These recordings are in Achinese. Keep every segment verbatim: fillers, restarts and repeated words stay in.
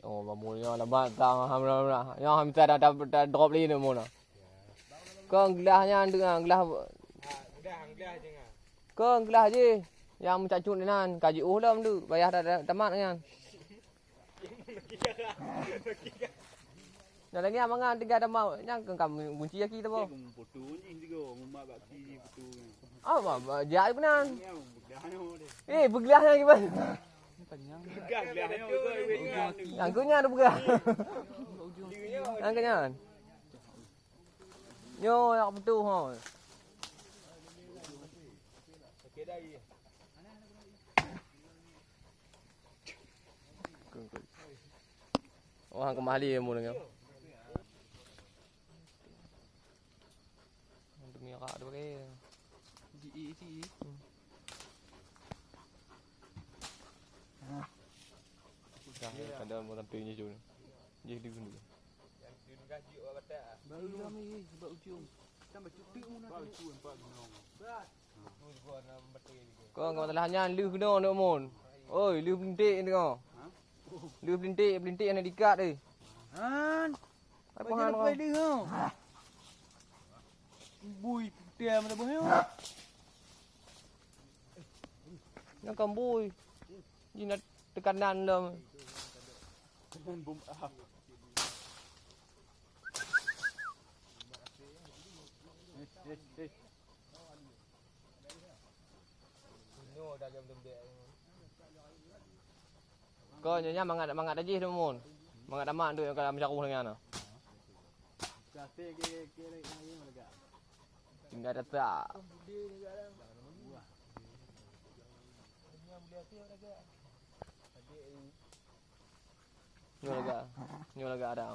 Oh, banmon nyoe lambat ka, alhamdulillah. Nyoe hamta dah, dah, dah drop lé nyoe mon. Kong glah nyan deungon glah. Kong glah jih. Nyang meucacut nan ka jiôh lom tu, payah dah, dah tamat nyan. Nah, lagèe nyan mangat tiga tamat, nyan keu kam gunci gaki tu, boh. Ah, ma, ma, jak keunan. Eh, beuglah nyan kiban. Nyang keu nyan peugah. Nyang keu nyan. Nyoe nak beutôi ha. Wah, keumah lé mon nyoe. Demi rak tu pakai. Di, di, di. Hmm. Dah, kada mau tantui nyoe jom. Jih di gundu. Baru lama ni, sebab ujung. Kan bacut tu mun. Bacut empat gunung. Kong, kong masalah nyan lheuh keunoe neuk mon. Oi, lheuh peulinték ni kong. Lheuh peulinték, peulinték hana diikat deh. Han. Hai, Baca pehan lepai kong. Deh, ha. Bui putih mata boh nyoe. Nyan kan bui. Jih na teukanan lom. Kanan bom ah. Eh, eh, eh. Kau nyonya mangat, mangat aja tu mun. Mangat amat tu kalau meucaroh dengan tu. Tinggal datang. Nyoe lagak, nyoe lagak ada.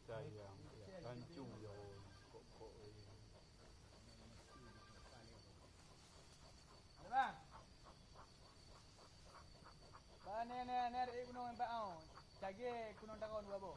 Sayang, kancung ya. Bang. Bang, ni, ni, ni ada gunung empat au. Cagi gunung takon dua boh.